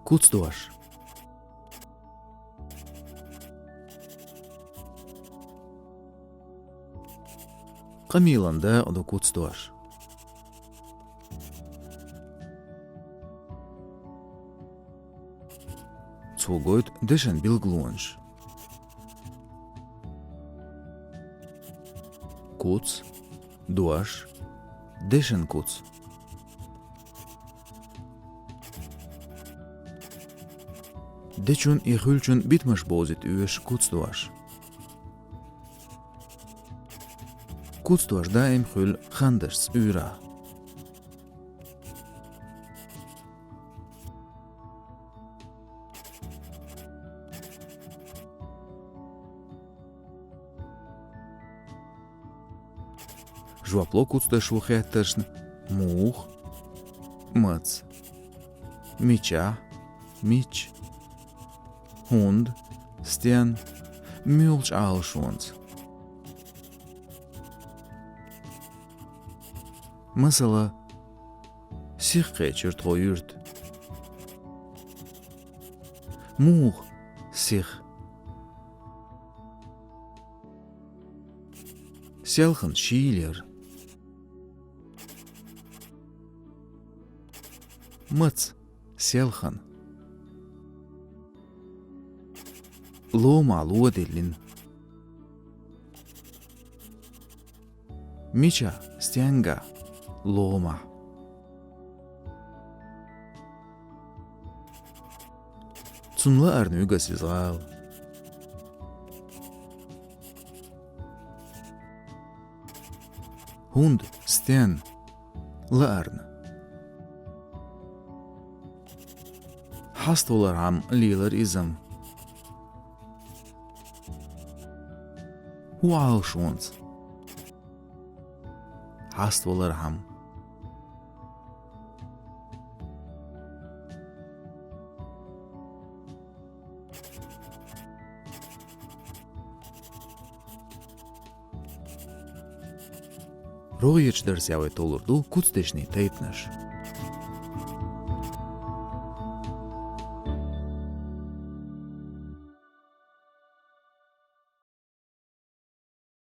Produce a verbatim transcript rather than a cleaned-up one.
Куцдош. Къамелан дакъа ду куцдош. Цо гойту дешан билгалонаш. Куц, дош, дешан куц. Дечун я хуьлучун битамаш бовзийта оьшу куцдош. Куцдош даим хуьлу хандашца уьйрахь. Жоп ло куцдешо хеттаршна: муха, маца, мичахь, мичча, хӀунда, стенна, муьлхачу Ӏалашонца. Масала, сиха кхечира тхо юьрта. Муха сиха? Селхана шийла яра. Маца селхана? Ломахь ло диллина. Мичахь, стенгахь? Ломахь. Цунна лаарна вуьгу ас иза гӀала. ХӀунда, стенна? Лаарна. Хьаставалархьама лелара иза-м. ХӀун Ӏалашонца? Хьаставалархьама. РогӀерчу дарсехь вай толур ду куцдешнийн тайпанаш.